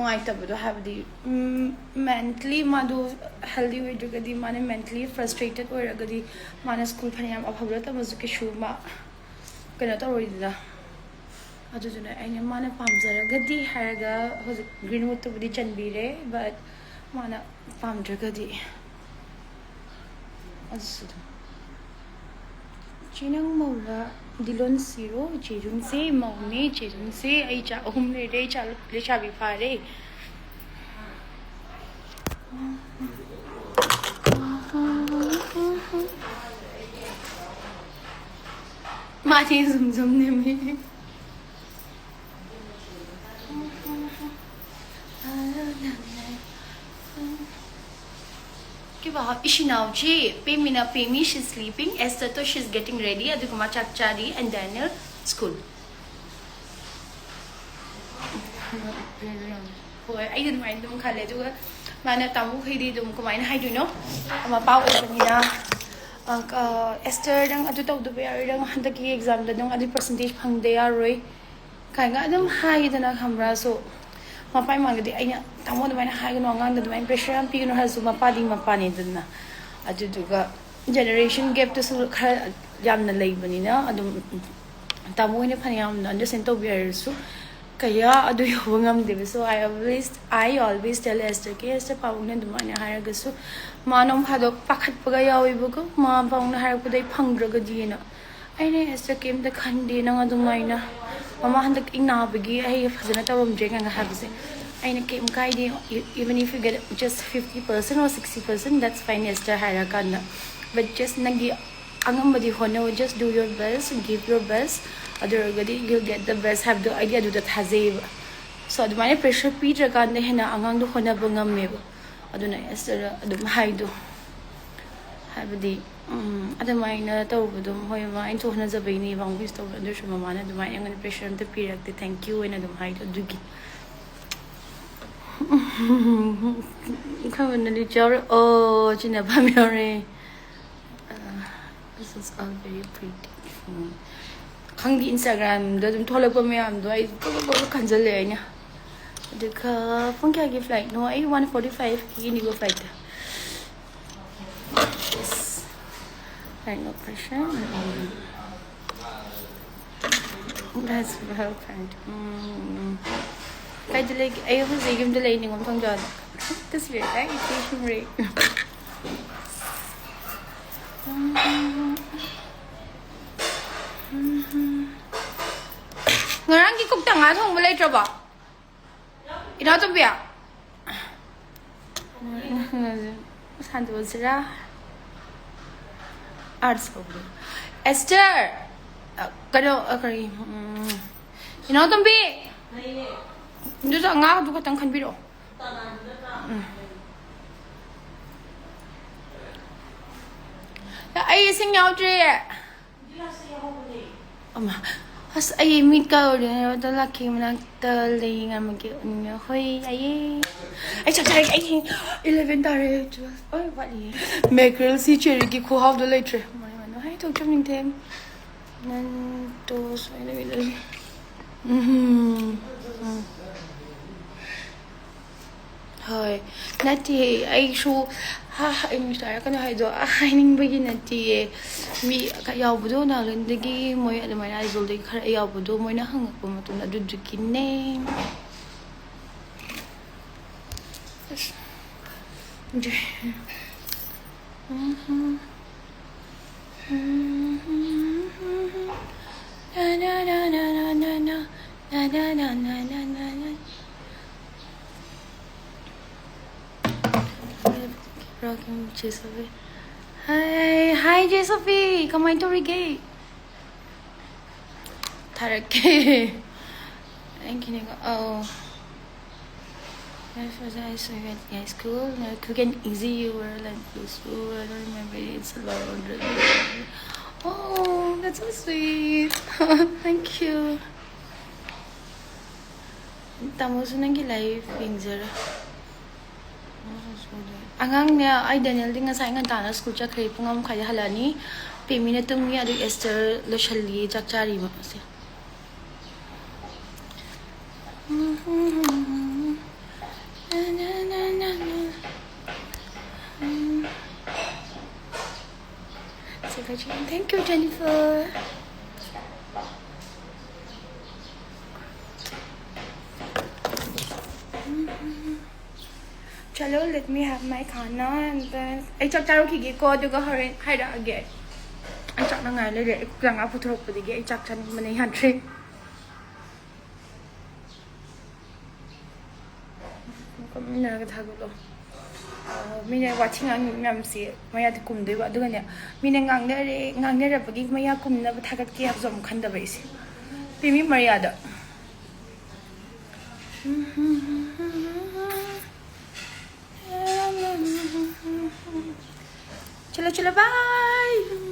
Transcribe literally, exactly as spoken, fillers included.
ꯅꯨꯡꯉꯥꯏꯇꯕꯗꯣ, ꯍꯥꯏꯕꯗꯤ ꯃꯦꯟꯇꯂꯤ ꯃꯥꯗꯣ ꯍꯦꯜꯗꯤ ꯑꯣꯏꯗ꯭ꯔꯒꯗꯤ, ꯃꯥꯅ ꯃꯦꯟꯇꯂꯤ ꯐ꯭ꯔꯁꯇ꯭ꯔꯦꯇꯦꯠ ꯑꯣꯏꯔꯒꯗꯤ ꯃꯥꯅ ꯁ꯭ꯀꯨꯜ ꯐꯅꯌꯥꯝ ꯑꯐꯕꯗ ꯇꯝꯃꯁꯨ ꯀꯩꯁꯨ ꯃꯥ ꯀꯩꯅꯣ ꯇꯧꯔꯣꯏꯗꯅ꯫ ꯑꯗꯨꯗꯨꯅ ꯑꯩꯅ ꯃꯥꯅ ꯄꯥꯝꯖꯔꯒꯗꯤ ꯍꯥꯏꯔꯒ ꯍꯧꯖꯤꯛ ꯒ꯭ꯔꯤꯟꯋꯨꯠꯇꯕꯨꯗꯤ ꯆꯟꯕꯤꯔꯦ, ꯕꯠ ꯃꯥꯅ ꯄꯥꯝꯗ꯭ꯔꯒꯗꯤ ꯑꯗꯨꯁꯨ ꯑꯗꯨꯝ ꯆꯦ ꯅꯪ ꯃꯧꯔꯥ? ꯗꯤꯂꯣꯟ ꯁꯤꯔꯣ? ꯆꯦꯔꯨꯝꯁꯦ ꯃꯧꯅꯦ, ꯆꯦꯔꯨꯝꯁꯦ ꯑꯩ ꯏꯆꯥ ꯑꯍꯨꯝ ꯂꯩꯔꯦ, ꯏꯆꯥ ꯂꯩꯁꯥꯕꯤ ꯐꯥꯔꯦ꯫ ꯃꯥꯗꯤ ꯁꯨꯝ ꯁꯨꯝ ꯅꯦꯝꯃꯤ꯫ ꯀꯩꯕ, ꯏꯁꯤꯅꯥꯎꯆꯤ ꯄꯦꯃꯤꯅ ꯄꯦꯃꯤ, she's sleeping, ꯑꯦꯁꯇꯔꯇꯣ she's getting ready, ꯑꯗꯨꯒ ꯃꯥ ꯆꯥꯛ ꯆꯥꯔꯤ, and Daniel school꯫ ꯍꯣꯏ, ꯑꯩꯗꯤ ꯑꯗꯨꯃꯥꯏꯅ ꯑꯗꯨꯝ ꯈꯜꯂꯦ꯫ ꯑꯗꯨꯒ ꯃꯥꯅ ꯇꯥꯃꯣꯈꯩꯗꯤ ꯑꯗꯨꯝ ꯀꯃꯥꯏꯅ ꯍꯥꯏꯗꯣꯏꯅꯣ, ꯃꯄꯥ ꯑꯣꯏꯕꯅꯤꯅ, ꯑ, ꯑ, "ꯑꯦꯁꯇꯔ, ꯅꯪ ꯑꯗꯨ ꯇꯧꯗꯕ ꯌꯥꯔꯣꯏ, ꯅꯪ ꯍꯟꯗꯛꯀꯤ ꯑꯦꯛꯖꯥꯝꯗ ꯅꯪ ꯑꯗꯨ ꯄꯥꯔꯁꯦꯟꯇꯦꯖ ꯐꯪꯗ ꯌꯥꯔꯣꯏ" ꯀꯥꯏꯅ ꯑꯗꯨꯝ ꯍꯥꯏꯗꯅ, ꯈꯪꯕ꯭ꯔꯥ? ꯁꯣ ꯃꯄꯥ ꯏꯃꯥꯟꯒꯗꯤ ꯑꯩꯅ, "ꯇꯥꯃꯣ ꯑꯗꯨꯃꯥꯏꯅ ꯍꯥꯏꯒꯅꯨ, ꯑꯉꯥꯡꯗ ꯑꯗꯨꯃꯥꯏꯅ ꯄ꯭ꯔꯦꯁꯔ ꯌꯥꯝ ꯄꯤꯒꯅꯨ" ꯍꯥꯏꯔꯁꯨ, ꯃꯄꯥꯗꯤ ꯃꯄꯥꯅꯤꯗꯅ꯫ ꯑꯗꯨꯗꯨꯒ ꯖꯦꯅꯦꯔꯦꯁꯟ ꯒꯦꯞꯇꯨꯁꯨ ꯈꯔ ꯌꯥꯝꯅ ꯂꯩꯕꯅꯤꯅ, ꯑꯗꯨꯝ ꯇꯥꯃꯣ ꯍꯣꯏꯅ ꯐꯅꯌꯥꯝꯅ ꯑꯟꯗꯔꯁ꯭ꯇꯦꯟ ꯇꯧꯕꯤꯔꯁꯨ, ꯀꯌꯥ ꯑꯗꯨ ꯌꯧꯕ ꯉꯝꯗꯦꯕ꯫ So I always, I always tell Esther, ꯀꯦ ꯑꯦꯁꯇꯔ ꯄꯥꯕꯨꯡꯅ ꯑꯗꯨꯃꯥꯏꯅ ꯍꯥꯏꯔꯒꯁꯨ, ꯃꯥ ꯅꯣꯡ ꯐꯥꯗꯣꯛ ꯄꯥꯈꯠꯄꯒ ꯌꯥꯎꯋꯦꯕꯀꯣ, ꯃꯥ ꯄꯥꯕꯨꯡꯅ ꯍꯥꯏꯔꯛꯄꯗ ꯑꯩ ꯐꯪꯗ꯭ꯔꯒꯗꯤꯅ꯫ ꯑꯩꯅ, "ꯑꯦꯁꯇꯔ, ꯀꯩꯝꯇ ꯈꯟꯗꯦ, ꯅꯪ ꯑꯗꯨꯃꯥꯏꯅ ꯃꯃꯥ ꯍꯟꯗꯛ ꯏꯪ ꯅꯥꯕꯒꯤ ꯑꯩ ꯐꯖꯅ ꯇꯧꯔꯝꯗ꯭ꯔꯦ" ꯀꯥꯏꯅ ꯍꯥꯏꯕꯁꯦ꯫ ꯑꯩꯅ, "ꯀꯩꯝ ꯀꯥꯏꯗꯦ, even if you get just fifty percent or sixty percent, that's fine, aster" ꯍꯥꯏꯔꯀꯥꯟꯗ, "But just ꯅꯪꯒꯤ ꯑꯉꯝꯕꯗꯤ ꯍꯣꯠꯅꯧ, just do your best, give your best, ꯑꯗꯨ ꯑꯣꯏꯔꯒꯗꯤ you'll get the best" ꯍꯥꯏꯕꯗꯣ ꯑꯩꯗꯤ ꯑꯗꯨꯗ ꯊꯥꯖꯩꯌꯦꯕ꯫ ꯁꯣ ꯑꯗꯨꯃꯥꯏꯅ ꯄ꯭ꯔꯦꯁꯔ ꯄꯤꯗ꯭ꯔꯀꯥꯟꯗ ꯍꯦꯟꯅ ꯑꯉꯥꯡꯗꯣ ꯍꯣꯠꯅꯕ ꯉꯝꯃꯦꯕ꯫ ꯑꯗꯨꯅ ꯑꯦꯁꯇꯔꯗ ꯑꯗꯨꯝ ꯍꯥꯏꯗꯣ, ꯍꯥꯏꯕꯗꯤ, ꯎꯝ, ꯑꯗꯨꯃꯥꯏꯅ ꯇꯧꯕꯗꯣ, "ꯍꯣꯏ ꯃꯃꯥ, ꯑꯩꯅꯁꯨ ꯍꯣꯠꯅꯖꯕꯩꯅꯦ, ꯋꯥꯡꯕꯩꯁꯨ ꯇꯧꯕ", ꯑꯗꯨ ꯑꯣꯏꯔꯁꯨ ꯃꯃꯥꯅ ꯑꯗꯨꯃꯥꯏꯅ ꯑꯩꯉꯣꯟꯗ ꯄ꯭ꯔꯦꯁꯔ ꯑꯝꯇ ꯄꯤꯔꯛꯇꯦ, "Thank you" ꯍꯥꯏꯅ ꯑꯗꯨꯝ ꯍꯥꯏꯗꯣ꯫ ꯑꯗꯨꯒꯤ ꯈꯪꯕꯅꯗꯤ ꯆꯥꯎꯔꯦ꯫ ꯑꯣ, ꯆꯤꯟꯅ ꯐꯥꯝ ꯌꯥꯎꯔꯦ꯫ This is all very pretty. ꯎꯝ꯫ ꯈꯪꯗꯦ, ꯏꯟꯁꯇꯥꯒ꯭ꯔꯥꯝꯗ ꯑꯗꯨꯝ ꯊꯣꯛꯂꯛꯄ ꯃꯌꯥꯝꯗꯣ ꯑꯩ ꯀꯛ ꯀꯛ ꯀꯛ ꯈꯟꯖꯜꯂꯦ ꯑꯩꯅ꯫ ꯑꯗꯨꯒ ꯄꯨꯡ ꯀꯌꯥꯒꯤ ꯐ꯭ꯂꯥꯏꯠꯅꯣ? ꯑꯩ ꯋꯥꯟ ꯐꯣꯔꯇꯤ ꯐꯥꯏꯚꯀꯤꯅꯤꯀꯣ ꯐ꯭ꯂꯥꯏꯠꯇ꯫ Yes. Flight no pressure. That's well planned. ꯎꯝ꯫ ꯀꯥꯏꯗ ꯂꯩꯒꯦ? ꯑꯩ ꯍꯧꯖꯤꯛ ꯌꯨꯝꯗ ꯂꯩ, ꯅꯤꯉꯣꯝ ꯊꯣꯡꯖꯥꯎꯗ꯫ ꯇꯁꯕꯤꯔ ꯀꯥꯏ ꯏꯆꯦ ꯁꯨꯝꯔꯦ꯫ ꯉꯔꯥꯡꯒꯤ ꯀꯨꯞꯇ ꯉꯥ ꯊꯣꯡꯕ ꯂꯩꯇ꯭ꯔꯕꯣ? ꯏꯅꯥꯎꯇꯣꯝꯕꯤ? ꯁꯥꯟꯗꯣꯛꯑꯁꯤꯔꯥ? ꯑꯥꯔꯠꯁ ꯍꯧꯕꯗꯣ꯫ ꯑꯦꯁꯇꯔ! ꯑ, ꯀꯩꯅꯣ, ꯑ, ꯀꯔꯤ, ꯎꯝ, ꯏꯅꯥꯎꯇꯣꯝꯕꯤ! ꯑꯗꯨꯁꯨ ꯑꯉꯥꯡꯗꯨ ꯈꯛꯇꯪ ꯈꯟꯕꯤꯔꯛꯑꯣ꯫ ꯎꯝ꯫ ꯑꯩ ꯏꯁꯤꯡ ꯌꯥꯎꯗ꯭ꯔꯦ꯫ ꯑꯃ, ꯑꯁ, ꯑꯩ ꯃꯤꯠꯀ ꯎꯔꯤꯉꯩꯗ ꯂꯥꯛꯈꯤ ꯃꯅꯥꯛꯇ ꯂꯩꯉꯝꯃꯒꯦ꯫ ꯎꯝ, ꯍꯣꯏ, ꯌꯥꯏꯌꯦ꯫ ꯑꯩ ꯆꯥꯛ ꯆꯥꯔꯒꯦ꯫ ꯑꯩ ꯏꯂꯦꯚꯦꯟ ꯇꯥꯔꯦ, ꯇꯨꯋꯦꯜꯐ꯫ ꯑꯣꯏ, ꯋꯥꯠꯂꯤꯌꯦ꯫ ꯃꯦꯀꯔꯦꯜꯁꯤ ꯆꯦꯔꯤꯒꯤ ꯈꯨꯍꯥꯎꯗꯣ ꯂꯩꯇ꯭ꯔꯦ꯫ ꯃꯣꯔꯦ ꯃꯅꯨ꯫ ꯍꯥꯏ, ꯊꯣꯛꯆꯝ ꯅꯤꯡꯊꯦꯝ꯫ ꯅꯟ ꯇꯣ ꯁꯣꯏꯗꯕꯤꯗ꯫ ꯎꯝ꯫ ꯎꯝ꯫ ꯍꯣꯏ, ꯅꯠꯇꯦ, ꯑꯩꯁꯨ, ꯍꯥ, ꯑꯩ ꯃꯤꯁꯇꯔ ꯀꯩꯅꯣ ꯍꯥꯏꯗꯣ, ꯑ, ꯍꯥꯏꯅꯤꯡꯕꯒꯤ ꯅꯠꯇꯤꯌꯦ꯫ ꯃꯤ ꯌꯥꯎꯕꯗꯣ, ꯅꯥꯒꯥꯂꯦꯟꯗꯒꯤ ꯃꯣꯏ ꯑꯗꯨꯃꯥꯏꯅ ꯑꯥꯏꯖꯣꯜꯗꯒꯤ ꯈꯔ ꯌꯥꯎꯕꯗꯣ, ꯃꯣꯏꯅ ꯍꯪꯉꯛꯄ ꯃꯇꯨꯡꯗ ꯑꯗꯨꯗꯨꯒꯤꯅꯦ꯫ ꯑꯁ꯫ Rocking ꯆꯦ ꯁꯣꯐꯤ꯫ Hi, hi ꯆꯦ ꯁꯣꯐꯤ, ꯀꯃꯥꯏꯅ ꯇꯧꯔꯤꯒꯦ? ꯊꯥꯔꯛꯀꯦ꯫ ꯑꯩꯒꯤꯅꯦꯀꯣ, ꯑꯧ꯫ Life was high school, like, quick and easy, you were like, blissful, I don't remember, it's a lot of. Oh, that's so sweet. Thank you. ꯇꯥꯃꯣꯁꯨ ꯅꯪꯒꯤ ꯂꯥꯏꯐ ꯌꯦꯡꯖꯔꯣ꯫ ꯑꯉꯥꯡꯅꯦ, ꯑꯩ ꯗꯦꯅꯦꯜꯗꯤ ꯉꯁꯥꯏ ꯉꯟꯇꯥꯅ ꯁ꯭ꯀꯨꯜ ꯆꯠꯈ꯭ꯔꯦ, ꯄꯨꯡ ꯑꯃ ꯃꯈꯥꯏꯗ ꯍꯜꯂꯛꯑꯅꯤ꯫ ꯄꯦꯃꯤꯅ ꯇꯨꯝꯃꯤ, ꯑꯗꯨꯒ ꯑꯦꯁꯇꯔ ꯂꯣꯏꯁꯜꯂꯤ, ꯆꯥꯛ ꯆꯥꯔꯤ ꯃꯥꯁꯦ꯫ Thank you, Jennifer. Chalo, let me have my khana and then ꯑꯩ ꯆꯥꯛ ꯆꯥꯔꯨꯈꯤꯒꯦꯀꯣ, ꯑꯗꯨꯒ ꯍꯣꯔꯦꯟ ꯍꯥꯏꯔꯛꯑꯒꯦ꯫ ꯑꯩ ꯆꯥꯛ ꯉꯥꯏ ꯂꯩꯔꯦ꯫ ꯑꯩ ꯀꯨꯀꯤ ꯉꯥ ꯄꯨꯊꯣꯔꯛꯄꯗꯒꯤ ꯑꯩ ꯆꯥꯛ ꯆꯥꯅꯤꯡꯕꯅ ꯌꯥꯗ꯭ꯔꯦ꯫ ꯀꯃꯤꯟꯅꯔꯒ ꯊꯥꯒꯠꯂꯣ꯫ ꯑꯥ, ꯃꯤꯅ ꯋꯥꯊꯤ ꯉꯥꯡꯉꯤ ꯃꯌꯥꯝꯁꯦ ꯃꯌꯥꯗꯤ ꯀꯨꯝꯗꯣꯏꯕ, ꯑꯗꯨꯒꯅꯦ, ꯃꯤꯅ ꯉꯥꯡꯅꯔꯦ, ꯉꯥꯡꯅꯔꯕꯒꯤ ꯃꯌꯥ ꯀꯨꯝꯅꯕ ꯊꯥꯒꯠꯀꯦ ꯍꯥꯏꯕꯁꯨ ꯑꯃꯨꯛ ꯈꯟꯗꯕ ꯑꯩꯁꯦ꯫ ꯄꯤꯃꯤ ꯃꯔꯤꯌꯥꯗ꯫ ꯆꯠꯂꯣ, ꯆꯠꯂꯣ, bye꯫